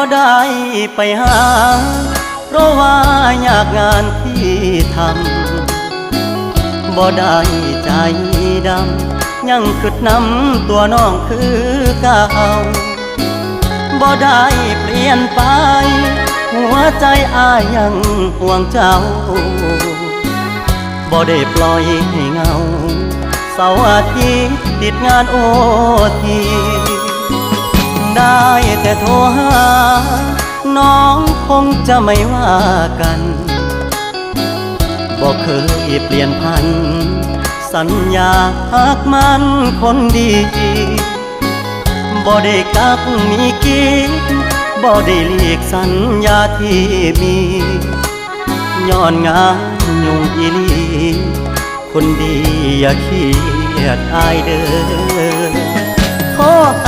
ບໍ່ໄດ້ໄປຫາ ເພາະວ່າຍາກງານທີ່ທຳ ບໍ່ໄດ້ໃຈດຳ ຍັງຄິດນຳຕົວນ້ອງຄືເກົ່າ ບໍ່ໄດ້ປ່ຽນໄປ ຫົວໃຈອ້າຍຍັງຫ່ວງເຈົ້າ ບໍ່ໄດ້ປ່ອຍໃຫ້ເຫງົາ ເສົາອາທິດຕິດງານໂອທີ ໄດ້ແຕ່ໂທຫາ ນ້ອງຄົງຈະໄມ່ວ່າກັນ ບໍ່ເຄີຍປ່ຽນຜັນ ສັນຍາຮັກໝັ້ນຄົນດີ ບໍ່ໄດ້ກັກມີກີດ ບໍ່ໄດ້ຫຼີກສັນຍາທີ່ມີ ຍ້ອນງານຫຍຸ້ງອີ່ຫຼີ ຄົນດີຢ່າຄຽດອ້າຍເດີ ຂໍໃຫ້